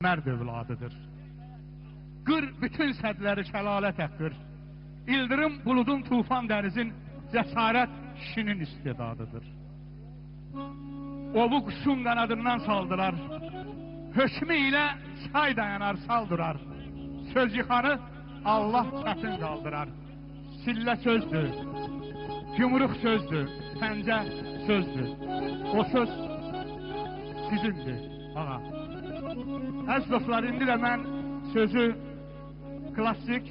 Mərd övladıdır. Qır bütün sədləri şəlalə təqdir. İldırım buludun, tufan dənizin, cəsarət kişinin istidadıdır. Ovu quşun qanadından saldılar. Hökmü ilə çay dayanar, sal durar. Söz yıxanı Allah çətin qaldırar. Sillə sözdür, yumruq sözdür, pəncə sözdür. O söz sizindir, ağa. Əziz dostlar, indi də mən sözü klassik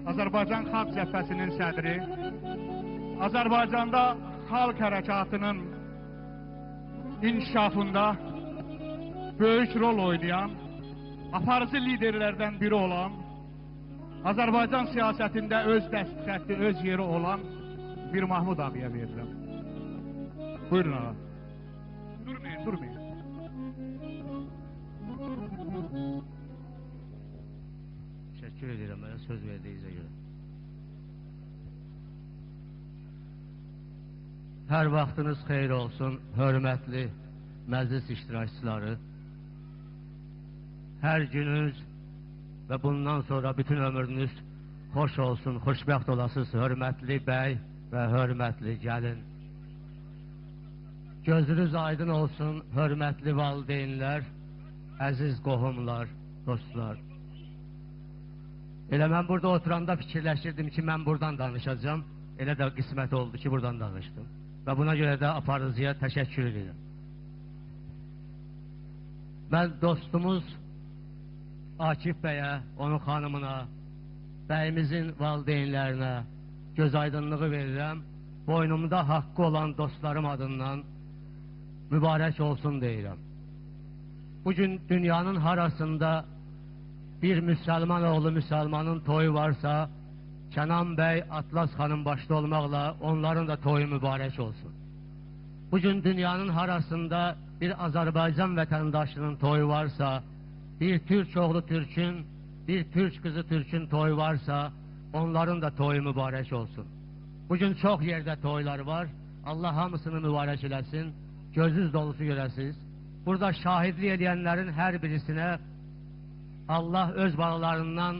Azərbaycan Xalq Cəbhəsinin sədri, Azərbaycanda xalq hərəkatının inkişafında böyük rol oynayan, aparıcı liderlərdən biri olan, Azərbaycan siyasətində öz dəst xətti, öz yeri olan bir Mahmud ağaya verirəm. Buyurun ağa. Durmayın, durmayın. Təşəkkür edirəm mənə söz verdiyinizə görə. Hər vaxtınız xeyir olsun, hörmətli məclis iştirakçıları. Hər gününüz və bundan sonra bütün ömrünüz xoş olsun, xoşbəxt olasınız, hörmətli bəy və hörmətli gəlin. Gözünüz aydın olsun, hörmətli valideynlər, əziz qohumlar, dostlar. Elə mən burada oturanda fikirləşirdim ki, mən buradan danışacağam. Elə də qismət oldu ki, buradan danışdım. Və buna görə də aparıcıya təşəkkür edirəm. Mən dostumuz Akif bəyə, onun xanımına, bəyimizin valideynlərinə göz aydınlığı verirəm. Boynumda haqqı olan dostlarım adından mübarək olsun deyirəm. Bugün dünyanın harasında bir müsəlman oğlu müsəlmanın toyu varsa, Kənan bəy, Atlas xanım başda olmaqla onların da toyu mübarək olsun. Bugün dünyanın harasında bir Azərbaycan vətəndaşının toyu varsa, bir Türk oğlu Türk'ün, bir Türk qızı Türk'ün toyu varsa, onların da toyu mübarək olsun. Bugün çox yerdə toylar var. Allah hamısını mübarək eləsin. Gözünüz dolusu görəsiniz. Burada şahidlik edənlərin hər birisinə Allah öz balalarından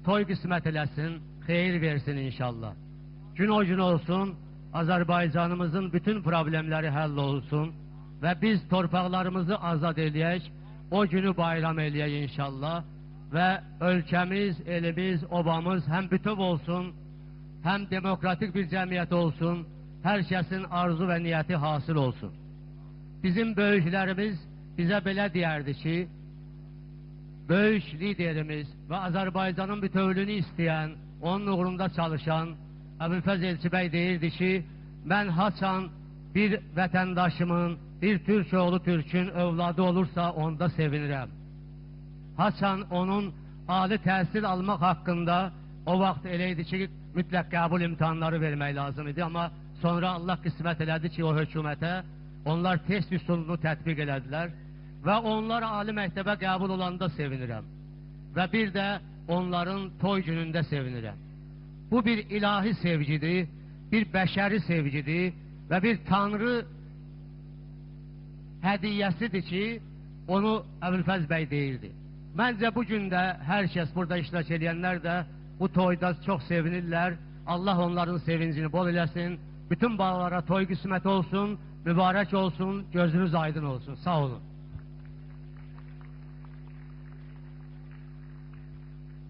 toy qismət eləsin, xeyir versin inşallah. Gün o gün olsun, Azərbaycanımızın bütün problemləri həll olsun və biz torpaqlarımızı azad eləyək, o günü bayram eləyək inşallah və ölkəmiz, elimiz, obamız həm bütöv olsun, həm demokratik bir cəmiyyət olsun, hər kəsin arzu və niyyəti hasil olsun. Bizim böyüklərimiz bizə belə deyərdi ki, böyük liderimiz və Azərbaycanın bütövlüyünü istəyən, onun uğrunda çalışan Əbülfəz Elçibəy deyirdi ki, mən haçan bir vətəndaşımın, bir Türk oğlu Türk'ün övladı olursa onda sevinirəm. Haçan onun ali təhsil almaq haqqında o vaxt elə idi ki, mütləq qəbul imtahanları vermək lazım idi. Amma sonra Allah qismət elədi ki, o hökumətə onlar test üsulunu tətbiq elədilər və onlar ali məktəbə qəbul olanda sevinirəm. Və bir də onların toy günündə sevinirəm. Bu bir ilahi sevgidir, bir bəşəri sevgidir və bir Tanrı hədiyyəsidir ki, onu Əbülfəz bəy deyirdi. Məncə bu gün də hər kəs burada iştirak edənlər də bu toyda çox sevinirlər. Allah onların sevincini bol eləsin. Bütün balalara toy qismət olsun, mübarək olsun, gözünüz aydın olsun. Sağ olun.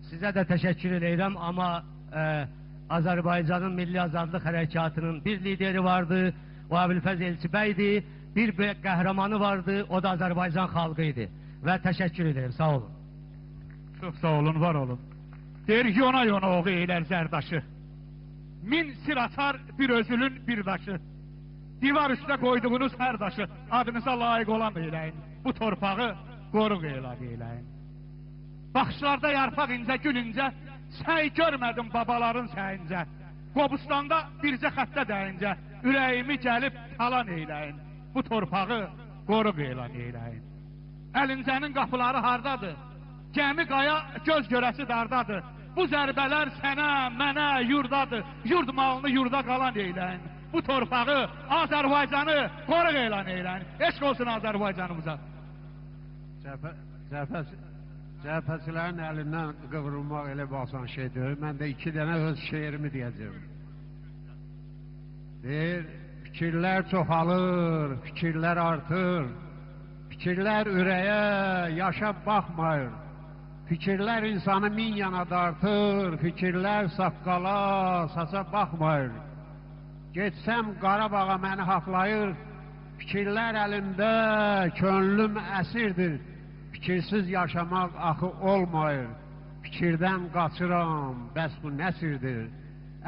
Sizə də təşəkkür edirəm, amma Azərbaycanın Milli Azadlıq Hərəkatının bir lideri vardı, o Əbülfəz Elçibəydi, bir qəhrəmanı vardı, o da Azərbaycan xalqı idi. Və təşəkkür edirəm, sağ olun. Çox sağ olun, var olun. Deyir, yona yona oğu eylər zərdaşı. Min sir açar bir özülün bir daşı. Divar üstə qoyduğunuz hər daşı adınıza layiq olan eyləyin. Bu torpağı qoruq elan eyləyin. Baxışlarda yarpaq incə, gül incə, səy görmədim babaların səyincə. Qobustanda bircə xəttə dəyincə, ürəyimi gəlib talan eyləyin. Bu torpağı qoruq elan eyləyin. Əlincənin qapıları hardadır? Gəmi qaya göz görəsi dardadır. Bu zərbələr sənə, mənə, yurdadır. Yurd malını yurda qalan eyləyin. Bu torpağı, Azərbaycanı qoruq elan eyləyin. Eşq olsun Azərbaycanımıza. Cəfər Cəbhəçilərin əlindən qıvrılmaq elə bir asan şey deyil. Mən də 2 dənə öz şeirimi deyəcəm. Deyir, fikirlər çoxalır, fikirlər artır. Fikirlər ürəyə, yaşa baxmayır. Fikirlər insanı min yana dartır, fikirlər saqqala, saça baxmayır. Getsəm Qarabağa məni haqlayır, fikirlər əlimdə, könlüm əsirdir. Fikirsiz yaşamaq axı olmayır. Fikirdən qaçıram, bəs bu nə sirdir?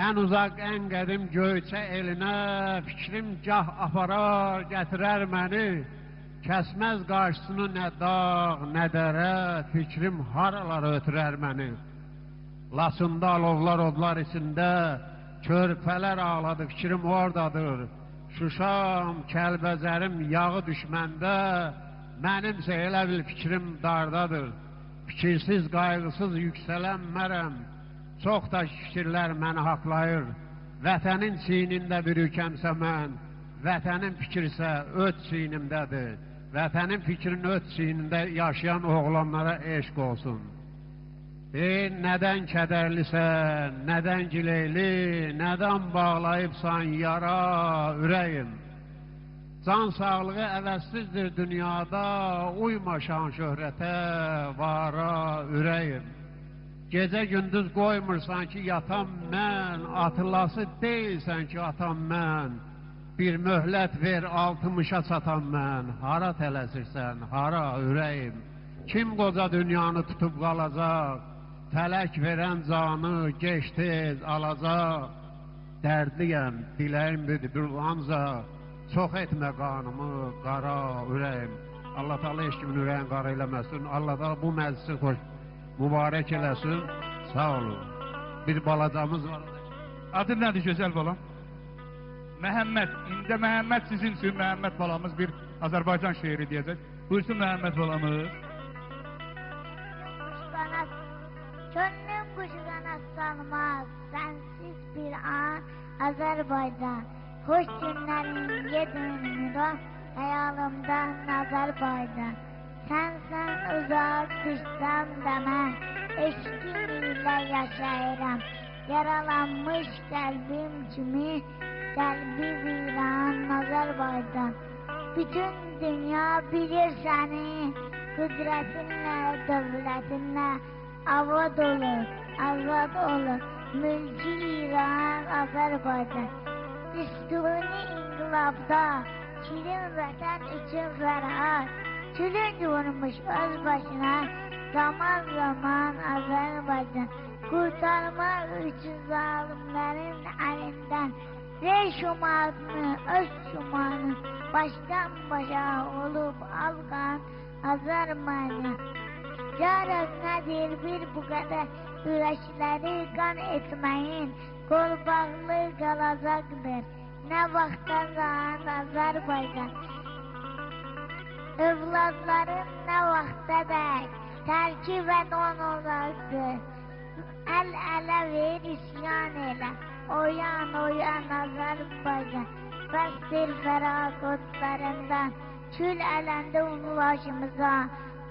Ən uzaq, ən qədim Göyçə elinə, fikrim gah aparar, gətirər məni. Kəsməz qarşısını nə dağ, nə dərə, fikrim haralara ötürər məni. Laçında alovlar odlar içində, körpələr ağladı, fikrim oradadır. Şuşam, Kəlbəzərim yağı düşməndə, mənimsə elə bil fikrim dardadır. Fikirsiz, qayğısız yüksələnmərəm, çox da fikirlər məni haqlayır. Vətənin çiynində bir ülkəmsə mən, vətənin fikirsə öz çiynimdədir. Vətənin fikrinin öz çiynində yaşayan oğlanlara eşq olsun. Deyir, nədən kədərlisən, nədən gileyli, nədən bağlayıbsan yara ürəyim? Can sağlığı əvəzsizdir dünyada, uyma şan şöhrətə, vara ürəyim. Gecə gündüz qoymursan ki, yatam mən, atılası deyilsən ki, atam mən. Bir möhlət ver, 60-a çatan mən. Hara tələsirsən, hara ürəyim? Kim qoca dünyanı tutub qalacaq? Fələk verən canı geç tez alacaq. Dərdliyəm, diləyim bir ancaq. Çox etmə qanımı, qara ürəyim. Allah Teala heç kimin ürəyini qara eləməsin. Allah Teala bu məclisi xoş, mübarək eləsin. Sağ olun. Bir balacamız var. Adın nədir gözəl balam? Məhəmməd. İndi Məhəmməd sizin üçün, Məhəmməd balamız bir Azərbaycan şeiri deyəcək. Buyursun Məhəmməd balamız. Könlüm quşu qanat salmaz, sənsiz bir an Azərbaycan. Xoş günlərin yedin müdam, xəyalımdan Azərbaycan. Sənsən uzaq düşsəm də mən, eşqin ilə yaşayıram. Yaralanmış qəlbim kimi, qəlbi viran Azərbaycan. Bütün dünya bilir səni, qüdrətinlə, dövlətinlə. Avad olur, azad olur, mülki İran, Azərbaycan. Düstuni inqilabda, şirin vətən üçün fərhad, Tülün vurmuş öz başına, zaman zaman Azərbaycan. Qurtarmaq üçün zalimlərin əlindən, ver şumarını, öz şumarını, başdan başa olub alqan Azərbaycan. Yarın nədir bir bu qədər ürəkləri qan etməyin, qolbağlı qalacaqdır. Nə vaxtadan Azərbaycan, övladların nə vaxtadək tərki və don olacaqdır. Əl ələ ver, isyan elə, oyan oyan Azərbaycan. Bəsdir fəraq otlarından, kül ələndi unlaşımıza.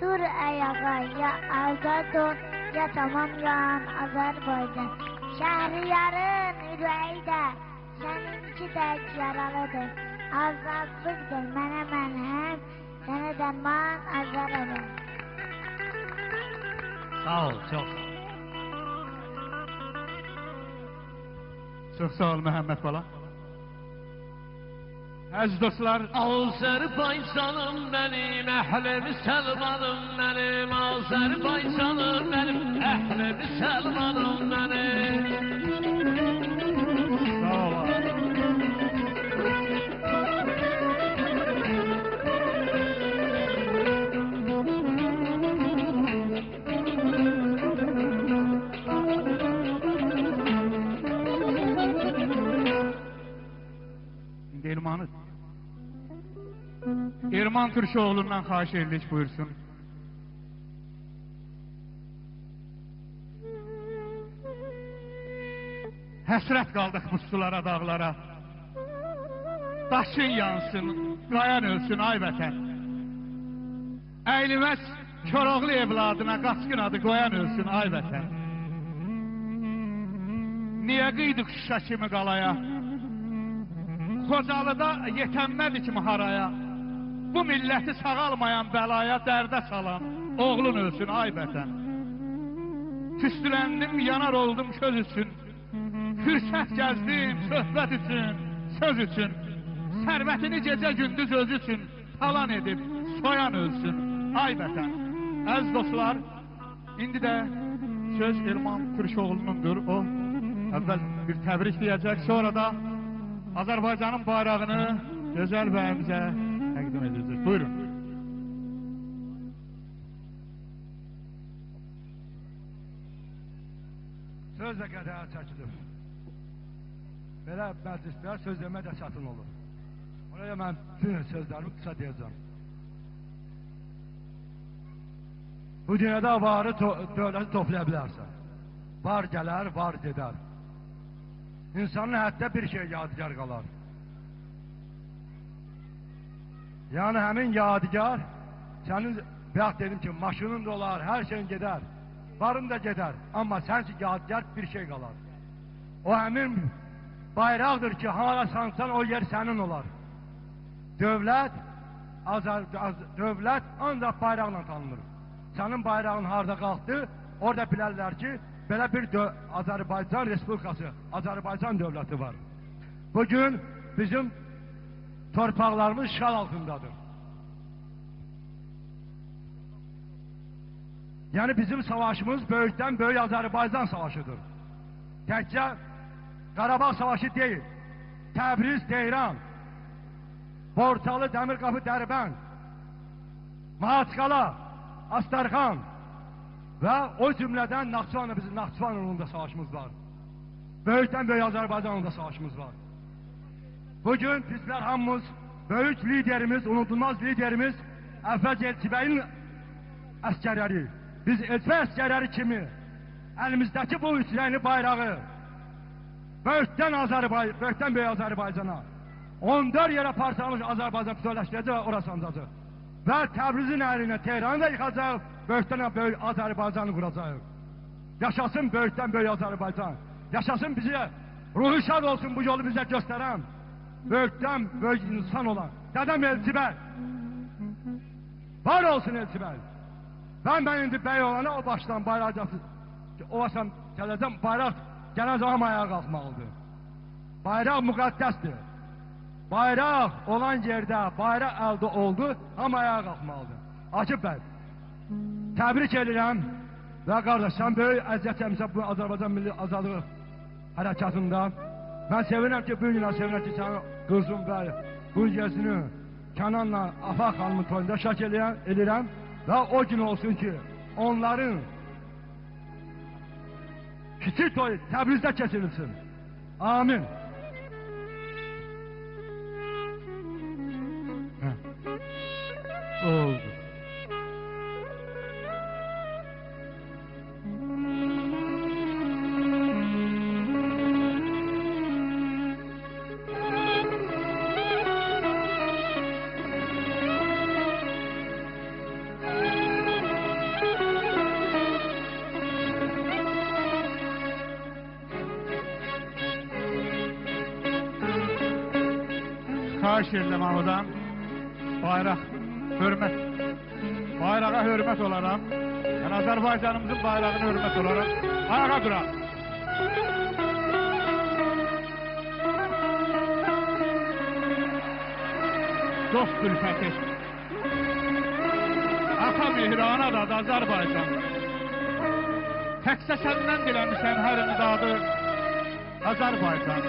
Dur ayağa, ya azad ol, ya tamam yan Azərbaycan. Şəhriyarın ürəyi də səninki tək yaralıdır. Azadlıqdır mənə məlhəm, sənə dərman Azərbaycan. Sağ ol, çox sağ ol. Çox sağ ol Məhəmməd bala. Əziz dostlar, Azərbaycanım mənim, əhli müsəlmanım mənim, Azərbaycanım mənim, əhli müsəlmanım mənim. Sağ ol. İndi Elmanı. Erman Türkoğlu'ndan xahiş edirik, buyursun. Həsrət qaldıq bu sulara, dağlara. Daşın yansın, qayan ölsün ay vətən. Əyilməz Koroğlu evladına qaçqın adı qoyan ölsün, ay vətən. Niyə qıydıq Şuşa kimi qalaya? Xocalıda yetənmədi kimi haraya? Bu milləti sağalmayan bəlaya, dərdə salan oğlun ölsün, ay vətən. Tüstüləndim, yanar oldum köz üçün. Fürsət gəzdim söhbət üçün, söz üçün. Sərvətini gecə gündüz özü üçün talan edib soyan ölsün, ay vətən. Əziz dostlar, indi də söz Elman Türkoğlu'nundur. O, əvvəl bir təbrik deyəcək, sonra da Azərbaycanın bayrağını gözəl bəyimizə təqdim edəcək. Buyurun. Söz də qədərə çəkilir. Belə məclislər söz demək də çətin olur. Ona görə mən bütün sözlərimi qısa deyəcəm. Bu dünyada varı dövləti toplaya bilərsən. Var gələr, var gedər. İnsanın həyatda bir şey yadigar qalar. Yəni həmin yadigar, sənin, bayaq dedim ki, maşının da olar, hər şeyin gedər, varın da gedər. Amma sənsin yadigar bir şey qalar. O həmin bayraqdır ki, hara sansan o yer sənin olar. Dövlət, dövlət ancaq bayraqla tanınır. Sənin bayrağın harada qalxdı, orada bilərlər ki, belə bir Azərbaycan Respublikası, Azərbaycan dövləti var. Bugün bizim torpaqlarımız işğal altındadır. Yəni bizim savaşımız böyükdən böyük Azərbaycan savaşıdır. Təkcə Qarabağ savaşı deyil, Təbriz, Tehran, Borçalı, Dəmirqapı, Dərbənd, Mahaçqala, Astarxan və o cümlədən Naxçıvanla, bizim Naxçıvan uğrunda savaşımız var. Böyükdən böyük Azərbaycan uğrunda savaşımız var. Bugün bizlər hamımız, böyük liderimiz, unutulmaz liderimiz Əvvəz Elçibəyin əsgərləri, biz Elçibəy əsgərləri kimi əlimizdəki bu üç rəngli bayrağı böyükdən böyük Azərbaycana 14 yerə parçalanmış Azərbaycan bütövləşdirəcək və ora sancacaq. Və Təbrizin əlinə Tehranı da yıxacaq, böyükdən böyük Azərbaycanı quracaq. Yaşasın böyükdən böyük Azərbaycan. Yaşasın bizi, ruhu şad olsun bu yolu bizə göstərən, böyükdən böyük insan olan Dədəm Elçibəy. Var olsun Elçibəy. Mən indi bəy olana o başdan bayraq gətir, o başdan gələcəm, bayraq gələn zaman ayağa qalxmalıdır. Bayraq müqəddəsdir. Bayraq olan yerdə, bayraq əldə oldu, hamı ayağa qalxmalıdır. Akif bəy, təbrik edirəm və qardaş, sən böyük əziyyət çəkmisən bu Azərbaycan Milli Azadlıq Hərəkatında. Mən sevinirəm ki, bu günə sevinirəm ki, sənin qızın və bu gecəni Kənanla Afaq xanımın toyunda şək edirəm və o gün olsun ki, onların kiçik toyu Təbrizdə keçirilsin. Amin. Oldu. Xahiş edirəm hamıdan, bayraq, hörmət, bayrağa hörmət olaraq, yəni Azərbaycanımızın bayrağına hörmət olaraq, ayağa duraq. Dost ülfəti, ata mehri, ana dadı Azərbaycan. Təkcə səndən diləmişəm hər imdadı, Azərbaycan.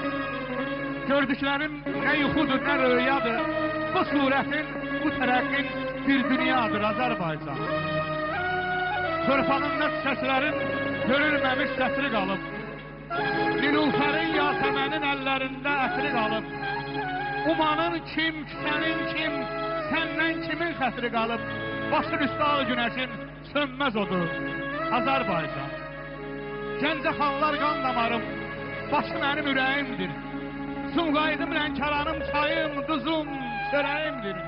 Gördüklərim nə yuxudur, nə röyadır, bu surətin, bu tərəqqin bir dünyadır Azərbaycan. Torpağında çiçəklərin görülməmiş sətri qalıb, Nilufərin, Yasəmənin əllərində ətri qalıb, Umanın kim, sənin kim, səndən kimin xətri qalıb, başın üstə ağ günəşin sönməz odur Azərbaycan. Gəncə xanlar qan damarım, başı mənim ürəyimdir. Sumqayıdım, Lənkəranım, çayım, duzum, çörəyimdir.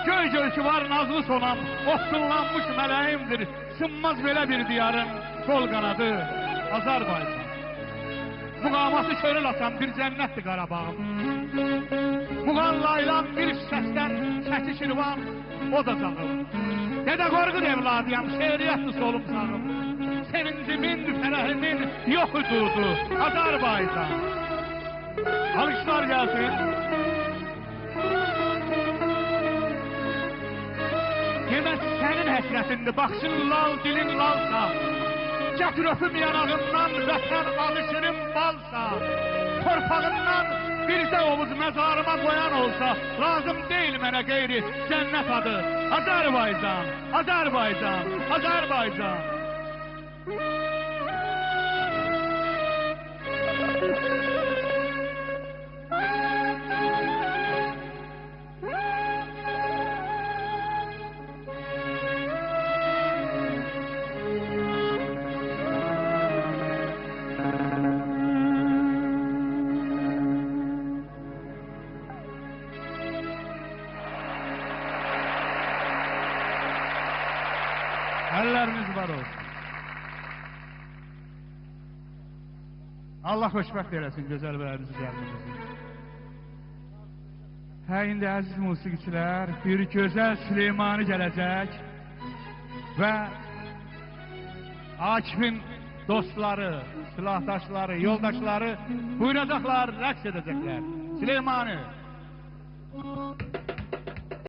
Göy göy ki var nazlı sonam, ofsunlanmış mələyimdir. Sınmaz belə bir diyarın qol qanadı Azərbaycan. Muğamatı könül açan bir cənnətdir Qarabağım. Muğanlayılan bir səsdən çəki Şirvan, o da cağım. Dədə Qorqud evladıyam, şeiriyyətdir solum sağım. Sevincimin, fərəhimin yox hüdudu Azərbaycan. Alkışlar gelsin. Yemək sənin həsrətindir, baxışın lal, dilin lalsa. Gətir öpüm yanağından, vətən adı şirin balsa. Torpağından bir də omuz məzarıma qoyan olsa, lazım deyil mənə qeyri cənnət adı. Azərbaycan, Azərbaycan, Azərbaycan. Əlləriniz var olsun. Allah xoşbəxt eləsin gözəl bəyimizi, gəlinimizi. Hə, indi əziz musiqiçilər, bir gözəl Süleymani gələcək və Akifin dostları, silahdaşları, yoldaşları buyuracaqlar, rəqs edəcəklər. Süleymani.